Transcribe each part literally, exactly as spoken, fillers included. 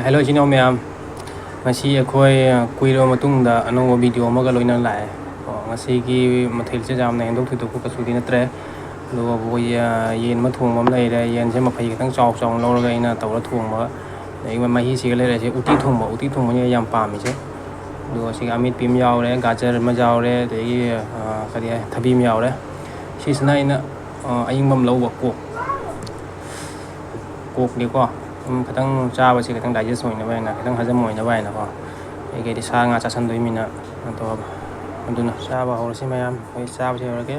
Hello ꯏꯆꯤꯟ ꯏꯅꯥꯎ ꯃꯌꯥꯝ, ꯉꯁꯤ ꯑꯩꯈꯣꯏ ꯀꯨꯏꯔꯕ ꯃꯇꯨꯡꯗ ꯑꯅꯧꯕ ꯚꯤꯗꯤꯑꯣ ꯑꯃꯒ ꯂꯣꯏꯅ ꯂꯥꯛꯑꯦ꯫ ꯀꯣ, ꯉꯁꯤꯒꯤ ꯃꯊꯦꯜꯁꯦ ꯌꯥꯝꯅ ꯍꯦꯟꯗꯣꯛ ꯊꯣꯏꯗꯣꯛꯄ ꯀꯩꯁꯨꯗꯤ ꯅꯠꯇ꯭ꯔꯦ꯫ ꯑꯗꯨꯒ ꯑꯩꯈꯣꯏ, ꯑ, ꯌꯦꯟ ꯑꯃ ꯊꯣꯡꯕ ꯑꯃ ꯂꯩꯔꯦ꯫ ꯌꯦꯟꯁꯦ ꯃꯐꯩ ꯈꯤꯇꯪ ꯆꯥꯎ ꯆꯥꯎꯅ ꯂꯧꯔꯒ ꯑꯩꯅ ꯇꯧꯔ ꯊꯣꯡꯕ꯫ ꯑꯗꯒꯤ ꯃꯍꯤꯁꯤꯒ ꯂꯩꯔꯦ꯫ ꯁꯤ ꯎꯇꯤ ꯊꯣꯡꯕ, ꯎꯇꯤ ꯊꯣꯡꯕꯅꯤ ꯑꯩ ꯌꯥꯝ ꯄꯥꯝꯃꯤꯁꯦ꯫ ꯑꯗꯨꯒ ꯁꯤꯒ ꯑꯃꯦꯠꯄꯤ ꯑꯃ ꯌꯥꯎꯔꯦ, ꯒꯥꯖꯔ ꯑꯃ ꯌꯥꯎꯔꯦ, ꯑꯗꯒꯤ, ꯑ, ꯀꯔꯤ ꯍꯥꯏ, ꯊꯕꯤ ꯑꯃ ꯌꯥꯎꯔꯦ꯫ ꯁꯤꯁꯤꯅ ꯑꯩꯅ, ꯑ, ꯑꯌꯤꯡꯕ ꯑꯃ ꯂꯧꯕ ꯀꯣꯛ꯫ ꯀꯣꯛꯅꯤꯀꯣ꯫ ꯁꯨꯝ ꯈꯤꯇꯪ ꯆꯥꯕꯁꯤ ꯈꯤꯇꯪ ꯗꯥꯏꯖꯦꯁ ꯑꯣꯏꯅꯕ ꯍꯥꯏꯅ, ꯈꯤꯇꯪ ꯍꯖꯝ ꯑꯣꯏꯅꯕ ꯍꯥꯏꯅꯀꯣ꯫ ꯑꯩꯈꯣꯏꯗꯤ ꯁꯥ ꯉꯥ ꯆꯥꯁꯟꯗꯣꯏꯃꯤꯅ꯫ ꯑꯗꯣ ꯑꯗꯨꯅ ꯆꯥꯕ ꯍꯧꯔꯁꯤ ꯃꯌꯥꯝ꯫ ꯑꯩꯈꯣꯏ ꯆꯥꯕꯁꯤ ꯍꯧꯔꯒꯦ꯫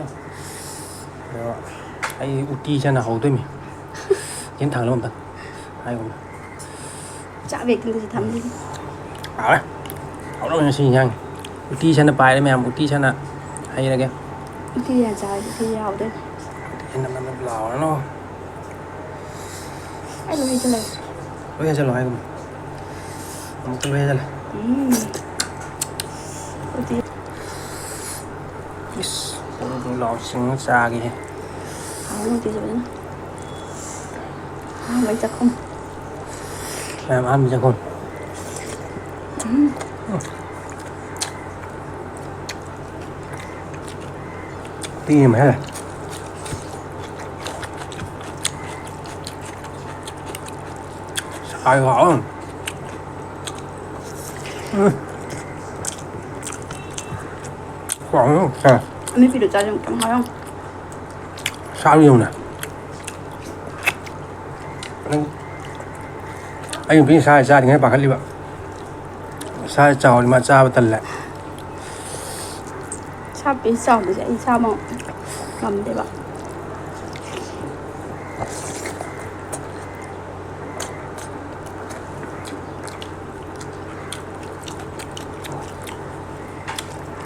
ꯑꯗꯣ ꯑꯩ ꯎꯇꯤ ꯆꯥꯅ ꯍꯧꯗꯣꯏꯃꯤ꯫ ꯌꯦꯟ ꯊꯥꯡꯒꯠꯂꯣ ꯑꯝꯇ꯫ ꯍꯥꯏꯒꯨꯝꯅ꯫ ꯆꯥꯕ ꯍꯦꯛꯇ ꯊꯝꯕꯤꯅꯤ꯫ ꯍꯥꯎꯔꯦ꯫ ꯍꯥꯎꯔꯝꯃꯅꯤ ꯉꯁꯤ ꯏꯟꯖꯥꯡ꯫ ꯎꯇꯤ ꯁꯅ ꯄꯥꯏꯔꯦ ꯃꯌꯥꯝ, ꯎꯇꯤ ꯁꯅ ꯍꯩꯔꯒꯦ꯫ ꯎꯇꯤ ꯌꯥꯝ ꯆꯥꯔꯗꯤ ꯎꯇꯤ ꯌꯥꯎꯗꯣꯏꯅꯤ꯫ ꯎꯇꯤ ꯁꯅ ꯅꯞ ꯅꯞ ꯂꯥꯎꯔꯅꯨ꯫ ꯑꯩ ꯂꯣꯏ ꯍꯩꯖꯜꯂꯒꯦ꯫ ꯂꯣꯏ ꯍꯩꯖꯜꯂꯣ ꯍꯥꯏꯒꯨꯝꯅ꯫ ꯑꯃꯨꯛꯇ ꯂꯣꯏ ꯍꯩꯖꯜꯂꯦ꯫ ꯎꯝ꯫ ꯎꯇꯤ꯫ ꯏꯁ, ꯕꯨ ꯕꯨ ꯂꯥꯎ ꯆꯤꯡꯉ ꯆꯥꯒꯦꯍꯦ꯫ ꯍꯥꯎꯅꯤ ꯎꯇꯤꯁꯦ ꯐꯖꯅ꯫ ꯑꯍꯥꯟꯕꯩ ꯆꯥꯛꯈꯨꯝ꯫ ꯃꯌꯥꯝ ꯑꯍꯥꯟꯕ ꯆꯥꯛꯈꯨꯝ꯫ ꯎꯝ꯫ ꯎꯇꯤ ꯑꯃ ꯍꯦꯛ꯫ ꯁꯥꯏ ꯍꯥꯎ꯫ ꯎꯝ꯫ ꯍꯥꯎ, ꯁꯥꯏ꯫ ꯑꯃꯦꯠꯄꯤꯗꯣ ꯆꯥꯁꯦ ꯑꯃꯨꯛꯇꯪ ꯍꯥꯏꯔꯣ꯫ ꯁꯥ ꯌꯦꯡꯉꯨꯅꯦ꯫ ꯅꯪ, ꯑꯩ ꯅꯨꯄꯤꯅ ꯁꯥ ꯆꯥꯔꯤꯉꯩ ꯄꯥꯈꯠꯂꯤꯕ꯫ ꯁꯥ ꯆꯥꯎꯔꯗꯤ ꯃꯥ ꯆꯥꯕ ꯇꯜꯂꯦ꯫ ꯁꯥ ꯄꯤꯁ ꯆꯥꯎꯕꯁꯦ ꯑꯩ ꯆꯥꯕ ꯉꯝꯗꯦꯕ꯫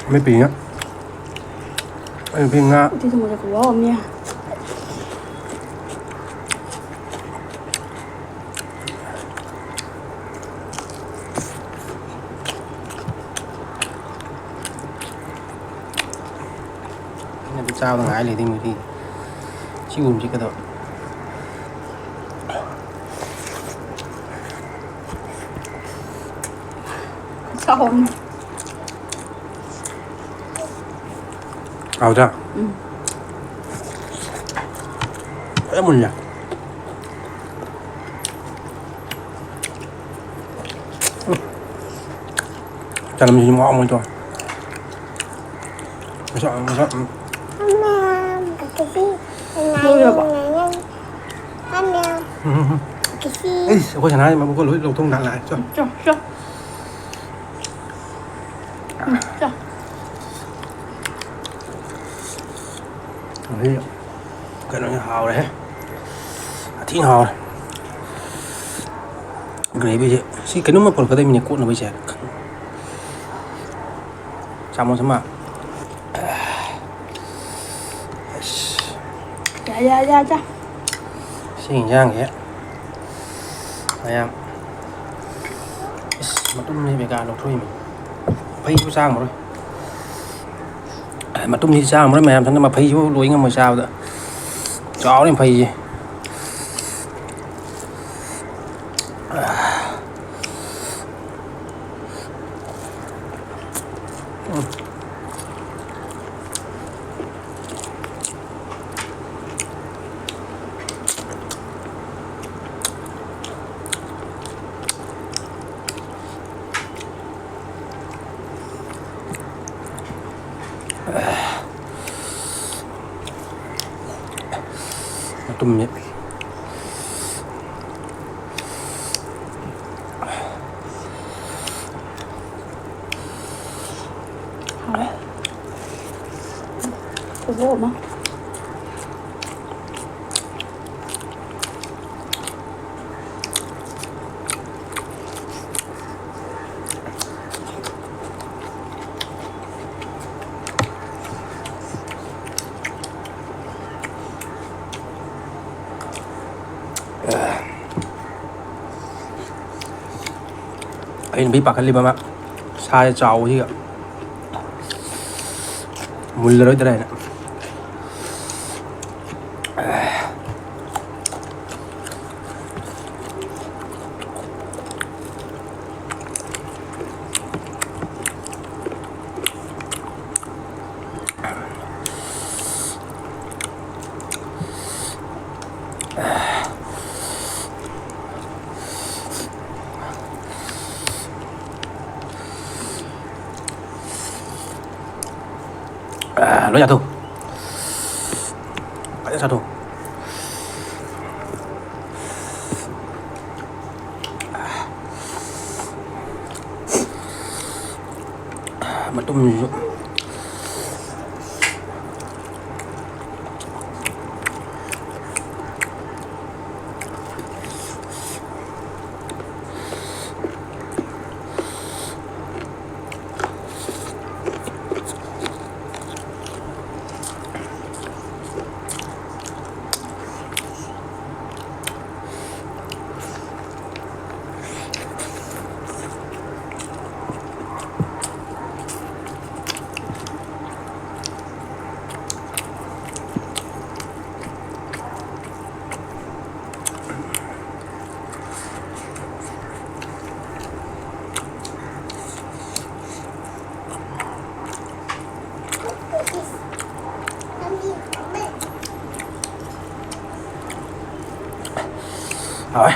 ꯑꯃꯦꯠꯄꯤꯅ ꯑꯩ ꯅꯨꯄꯤ ꯉꯥ꯫ ꯎꯇꯤ ꯊꯣꯡꯕꯁꯦ ꯈꯨꯍꯥꯎ ꯑꯃꯅꯦ꯫ ꯑꯩꯅꯗꯤ ꯆꯥꯕ ꯉꯥꯏ ꯂꯩꯗꯣꯏ ꯃꯣꯏꯗꯤ꯫ ꯁꯤꯒꯨꯝꯕꯁꯤ ꯀꯩꯗꯧ-, ꯆꯥꯍꯧꯕꯅꯤ꯫ ꯍꯥꯎꯗ꯭ꯔꯥ? ꯎꯝ꯫ ꯐꯖꯅ ꯃꯨꯜꯂꯦ꯫ ꯎꯝ꯫ ꯆꯅꯝꯁꯤꯁꯨ ꯃꯍꯥꯎ ꯑꯃ ꯇꯧꯋꯦ꯫ ꯃꯁꯛ, ꯃꯁꯛ, ꯎꯝ꯫ ꯂꯣꯏꯔꯕꯣ? ꯎꯝ, ꯎꯝ, ꯎꯝ꯫ ꯏꯁ, ꯑꯩꯈꯣꯏ ꯁꯅꯥꯒꯤ ꯃꯕꯨꯛꯀ ꯂꯣꯏ ꯂꯧꯊꯣꯛ ꯂꯥꯛꯑꯦ꯫ ꯆꯣ꯫ ꯆꯣ, ꯆꯣ꯫ ꯎꯝ, ꯆꯣ꯫ ꯑꯗꯩ ꯀꯩꯅꯣꯅꯤ, ꯍꯥꯎꯔꯦꯍꯦ꯫ ꯊꯤꯅ ꯍꯥꯎꯔꯦ꯫ ꯒ꯭ꯔꯦꯚꯤꯁꯦ ꯁꯤ ꯀꯩꯅꯣꯝꯃ ꯄꯨꯔꯛꯀꯗꯕꯅꯤꯅꯦ ꯀꯣꯠꯅꯕꯩꯁꯦ꯫ ꯆꯥꯃꯁ ꯑꯃ꯫ ꯑꯁ꯫ ꯌꯥ, ꯌꯥ, ꯌꯥ, ꯌꯥ꯫ ꯁꯤ ꯏꯟꯖꯥꯡꯁꯦ ꯃꯌꯥꯝ꯫ ꯏꯁ, ꯃꯇꯨꯝꯁꯦ ꯕꯦꯀꯥ ꯂꯧꯊꯣꯛꯏꯅꯦ꯫ ꯐꯩꯁꯨ ꯆꯥ ꯉꯝꯃꯔꯣꯏ꯫ ꯃꯇꯨꯝꯁꯤꯗꯤ ꯆꯥ ꯉꯝꯃꯔꯣꯏ ꯃꯌꯥꯝ, ꯁꯣꯝꯗ ꯃꯐꯩꯁꯤꯕꯨ ꯂꯣꯏ ꯉꯝꯃꯣꯏ ꯆꯥꯕꯗ꯫ ꯆꯥꯎꯔꯦ ꯃꯐꯩꯁꯦ꯫ ꯃꯇꯨꯝꯁꯦ꯫ ꯍꯥꯎꯋꯦ꯫ ꯈꯨꯍꯥꯎ ꯑꯃ꯫ ꯑꯩꯅ ꯃꯤ ꯄꯥꯈꯠꯂꯤꯕ ꯑꯃ, ꯁꯥꯁꯦ ꯆꯥꯎꯕꯁꯤꯒ ꯃꯨꯜꯂꯔꯣꯏꯗ꯭ꯔꯥ ꯍꯥꯏꯅ꯫ ꯂꯣꯏ ꯆꯥꯊꯣꯛ꯫ ꯐꯖꯅ ꯆꯥꯊꯣꯛ꯫ ꯃꯇꯨꯝꯁꯤꯁꯨ꯫ ꯍꯥꯎꯋꯦ꯫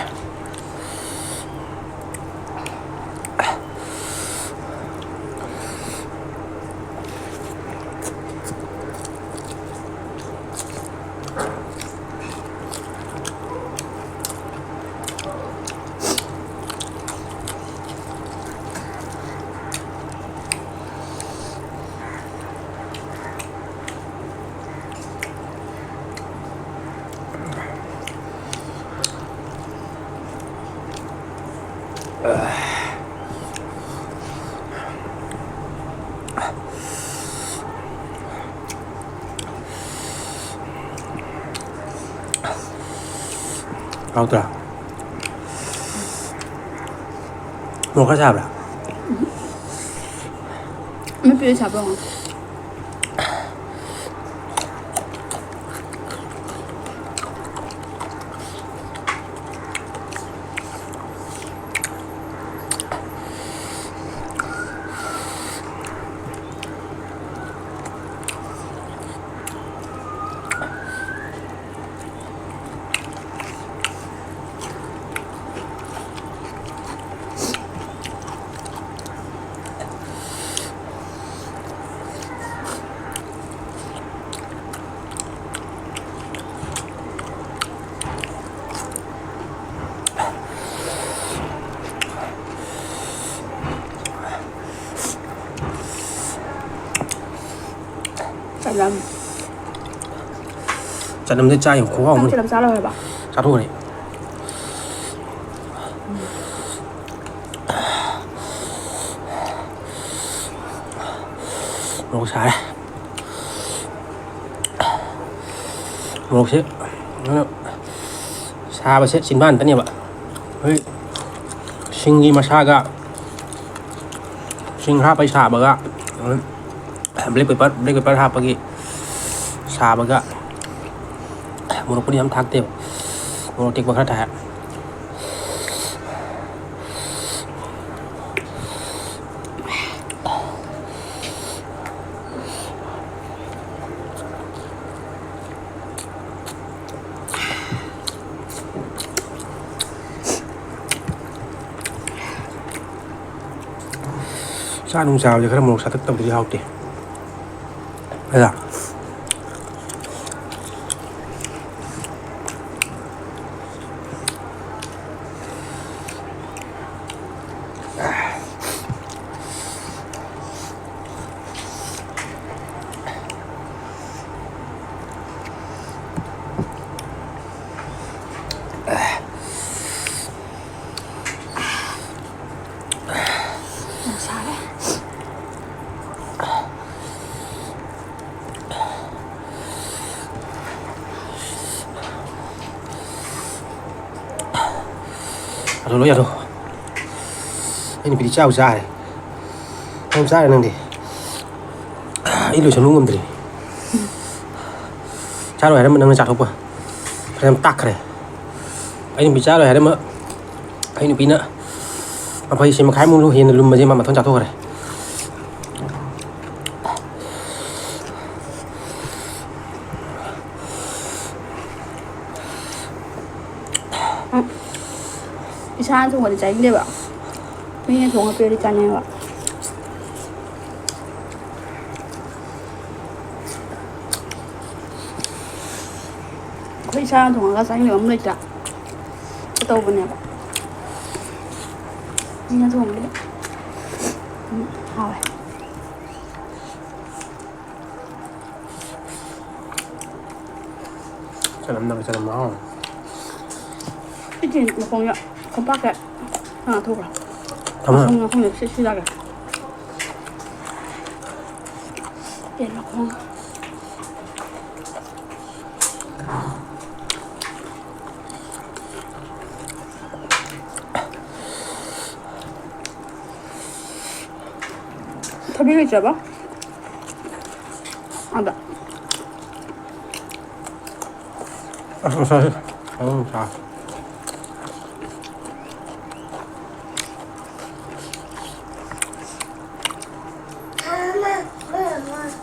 ꯍꯥꯎꯇ꯭ꯔꯥ? ꯃꯣꯔꯣꯛ ꯈꯔ ꯁꯥꯕ꯭ꯔꯥ? ꯃꯤꯠ ꯄꯤꯛꯑ ꯁꯥꯕ ꯌꯦꯡꯉꯣ꯫ ꯆꯅꯝꯗꯤ ꯆꯥ ꯌꯥꯝ ꯈꯨꯍꯥꯎ ꯑꯃꯅꯤ꯫ ꯆꯅꯝ ꯆꯥ ꯂꯣꯏꯔꯕ? ꯆꯥꯊꯣꯛꯈ꯭ꯔꯦ꯫ ꯃꯣꯔꯣꯛ ꯁꯥꯔꯦ꯫ ꯃꯣꯔꯣꯛꯁꯦ ꯁꯥꯕꯁꯦ ꯆꯤꯟꯕꯥꯟꯗꯅꯦꯕ꯫ ꯑꯩꯈꯣꯏ ꯁꯤꯡꯒꯤ ꯃꯁꯥꯒ, ꯁꯤꯡ ꯍꯥꯞꯄꯩ ꯁꯥꯕꯒ, black pepper, black pepper ꯍꯥꯞꯄꯒꯤ ꯁꯥꯕꯒ, ꯃꯣꯔꯣꯛꯄꯨꯗꯤ ꯌꯥꯝ ꯊꯥꯛꯇꯦꯕ, ꯃꯣꯔꯣꯛ ꯑꯇꯦꯛꯄ ꯈꯔ ꯊꯥꯛꯑꯦ꯫ ꯁꯥ ꯅꯨꯡ ꯆꯥꯕꯁꯦ ꯈꯔ ꯃꯣꯔꯣꯛ ꯁꯥꯇꯛ ꯇꯧꯗ꯭ꯔꯗꯤ ꯍꯥꯎꯇꯦ꯫ ꯑꯗ ꯌꯥꯝ ꯁꯥꯔꯦ꯫ ꯑꯗꯣ ꯂꯣꯏ ꯌꯥꯗꯣ꯫ ꯑꯩ ꯅꯨꯄꯤꯗꯤ ꯆꯥꯕꯨ ꯆꯥꯔꯦ꯫ ꯅꯪ ꯆꯥꯔꯦ ꯅꯪꯗꯤ? ꯑꯩ ꯂꯣꯏꯁꯟꯕ ꯉꯝꯗ꯭ꯔꯤ꯫ ꯆꯥꯔꯣꯏ ꯍꯥꯏꯔꯝꯕ ꯅꯪꯅ ꯆꯥꯊꯣꯛꯄ꯫ ꯐꯅꯌꯥꯝ ꯇꯥꯛꯈ꯭ꯔꯦ꯫ ꯑꯩ ꯅꯨꯄꯤ ꯆꯥꯔꯣꯏ ꯍꯥꯏꯔꯝꯕ꯫ ꯑꯩ ꯅꯨꯄꯤꯅ ꯃꯐꯩꯁꯦ ꯃꯈꯥꯏꯃꯨꯛ ꯍꯦꯟꯅ ꯂꯨꯝꯕꯁꯦ ꯃꯥ ꯃꯊꯟ ꯆꯥꯊꯣꯛꯈ꯭ꯔꯦ꯫ ꯏꯁꯥꯅ ꯊꯣꯡꯕꯗꯤ ꯆꯥꯅꯤꯡꯗꯦꯕ꯫ ꯃꯤꯅ ꯊꯣꯡꯉ ꯄꯤꯔꯗꯤ ꯆꯥꯅꯤꯡꯉꯦꯕ꯫ ꯑꯩꯈꯣꯏ ꯏꯁꯥꯅ ꯊꯣꯡꯉꯒ ꯆꯥꯅꯤꯡꯗꯕ ꯑꯃ ꯂꯩꯇ꯭ꯔꯥ? ꯇꯧꯕꯅꯦꯕ꯫ ꯃꯤꯅ ꯊꯣꯡꯕꯗꯤ ꯑꯗꯨꯝ ꯍꯥꯎꯋꯦ꯫ ꯆꯅꯝ ꯅꯝꯃꯦ, ꯆꯅꯝ ꯃꯍꯥꯎ꯫ ꯁꯤꯗꯤ ꯃꯈꯣꯡ ꯌꯥ-, ꯀꯣꯝꯄꯥꯛꯁꯦ ꯉꯥ ꯊꯣꯛꯈ꯭ꯔꯥ? ꯊꯝꯃꯣ꯫ ꯃꯈꯣꯡ, ꯃꯈꯣꯡꯁꯦ ꯁꯤ, ꯁꯤ ꯂꯥꯛꯀꯦ꯫ ꯌꯦꯟ ꯃꯈꯣꯡ꯫ ꯊꯕꯤ ꯂꯩꯇ꯭ꯔꯕ? ꯑꯗ꯫ ꯑꯁ, ꯉꯁꯥꯏ ꯑꯗꯨꯝ ꯆꯥ꯫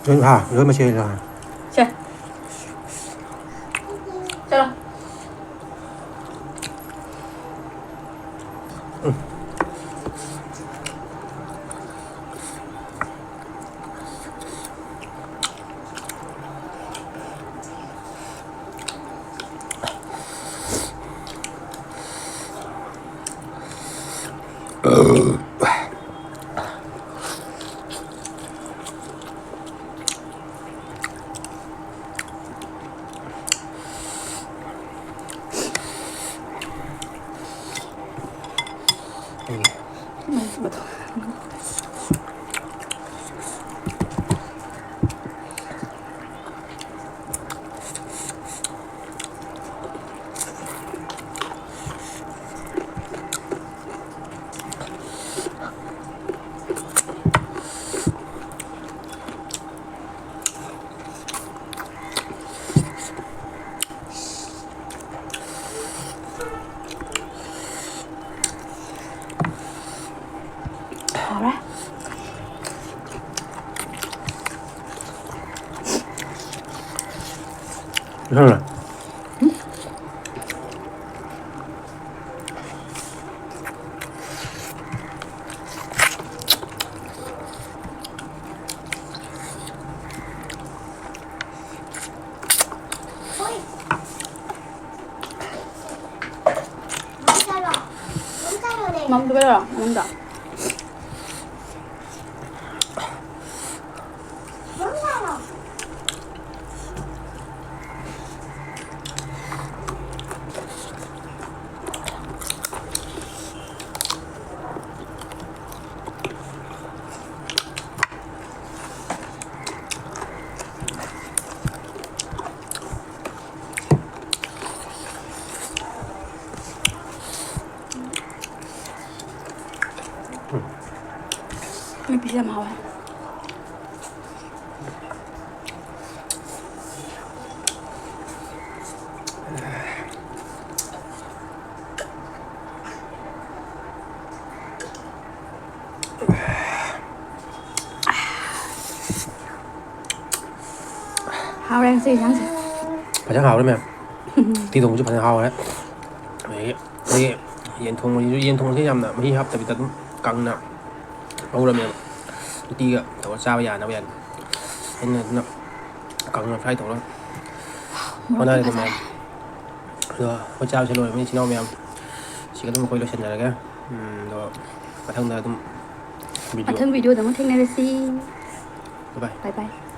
ꯂꯣꯏ ꯍꯥ, ꯂꯣꯏ ꯃꯁꯤꯡ ꯂꯣꯏ ꯍꯥ꯫ ꯁꯦ꯫ ꯆꯠꯂꯣ꯫ ꯍꯥꯎꯔꯦ꯫ ꯏꯁꯥꯅ꯫ ꯉꯝꯗꯕꯩꯔꯣ? ꯃꯅꯨꯡꯗ꯫ ꯌꯥꯝ ꯍꯥꯎꯋꯦ꯫ ꯍꯥꯎꯔꯦ ꯉꯁꯤ ꯏꯟꯁꯥꯡꯁꯦ꯫ ꯐꯖꯅ ꯍꯥꯎꯔꯦ ꯃꯌꯥꯝ꯫ ꯎꯇꯤ ꯊꯣꯡꯕꯁꯨ ꯐꯖꯅ ꯍꯥꯎꯔꯦ꯫ ꯑꯗꯒꯤ ꯑꯩꯈꯣꯏꯒꯤ ꯌꯦꯟ ꯊꯣꯡꯕꯁꯤꯁꯨ, ꯌꯦꯟ ꯊꯣꯡꯕꯁꯦ ꯌꯥꯝꯅ ꯃꯍꯤ ꯍꯥꯞꯇꯕꯤꯗ ꯑꯗꯨꯝ ꯀꯪꯅ ꯉꯧꯔꯝꯃꯦꯕ꯫ ꯎꯇꯤꯒ ꯇꯧꯔ ꯆꯥꯕ ꯌꯥꯅꯕ ꯌꯥꯅꯤ꯫ ꯑꯩꯅ ꯑꯗꯨꯅ ꯀꯪꯅ fry ꯇꯧꯔ ꯃꯣꯔꯣꯛꯇꯤ ꯍꯣꯠꯅꯔꯦ ꯑꯗꯨꯝ ꯐꯖꯔꯦ꯫ ꯃꯌꯥꯝ꯫ ꯑꯗꯣ ꯑꯩꯈꯣꯏ ꯆꯥꯕꯁꯦ ꯂꯣꯏꯔꯕꯅꯤ ꯏꯆꯤꯟ ꯏꯅꯥꯎ ꯃꯌꯥꯝ꯫ ꯁꯤꯒ ꯑꯗꯨꯝ ꯑꯩꯈꯣꯏ ꯂꯣꯏꯁꯤꯟꯖꯔꯒꯦ꯫ ꯎꯝ, ꯑꯗꯣ ꯃꯊꯪꯗ ꯑꯗꯨꯝ video ꯃꯊꯪ videoꯗ ꯑꯃꯨꯛ ꯊꯦꯡꯅꯔꯁꯤ꯫ Bye bye꯫ Bye bye꯫